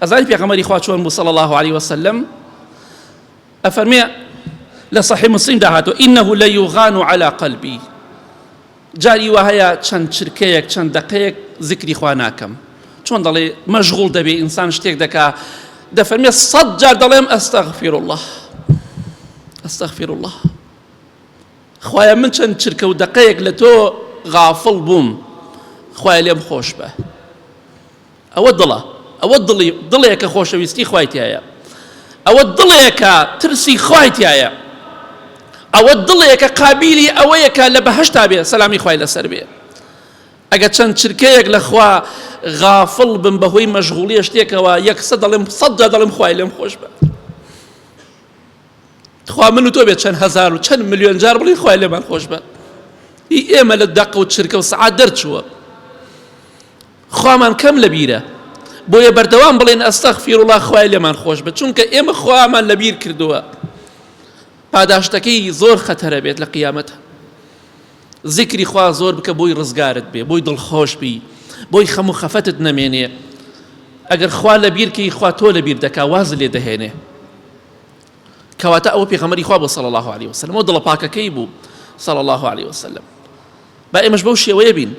ئەزانی پێغەمبەری خوا چۆن بوو صلی الله علیه وسلم؟ ئەفەرمێ لە صحیح مسلم دا هاتووە انه ليغان على قلبي جاری وا هەیە چەند چرکەیەک چەند دەقەیەک زیکری خوا ناکەم چۆن دەڵێ مەشغوڵ دەبێ ئینسان شتێک دەکا دەفەرمێ سەد جار دەڵێم ئەستەغفیر الله ئەستەغفیر الله خوایە من چەند چرکە و دەقەیەک لە تۆ غافڵ بووم خوایە لێم خۆش بە ئەوە دڵە، ئەوە دڵی دڵێکە خۆشەویستی خوای تیایە، ئەوە دڵێکە ترسی خوای تیایە، ئەوە دڵێکە قابیلی ئەوەیە کە لە بەهەشتا بێ سەلامی خوای لەسەر بێ. ئەگە چەند چرکەیەک لە خوا غافڵ بم بەهۆی مەشغوڵیە شتێکەوە یەکسە دەڵێم سەد جار دەڵێم خوای لێم خۆش بە. تخوا من و تۆ بێ چەند هەزار و چەند ملیۆن جار بڵێین خوای لێمان خۆش بە. ئی ئێمە لە دەقە و چرکە و سەعات دەرچووە. خوامان کەم لەبیرە بۆیە بەردەوام بڵێن استغفر اللە خوای لێمان خۆش بێت چونکە ئێمە خوامان لەبیر کردووە پاداشتەکەی زۆر خەتەرە بێت لە قیامەت زیکری خوا زۆر بکە بۆی ڕزگارت بێ بۆی دڵخۆش بی بۆی خەم و خەفەتت نەمێنێ ئەگەر خوا لەبیر کەی خوا تۆ لەبیر دەکا واز لێ دەهێنێ کەواتە ئەوە پێغەمبەری خوا بوو صلی الله علیه وسلم ئەو دڵە پاکەکەی بوو صلی الله علیه وسلم با ئێمەش بەو شێوەیە بین.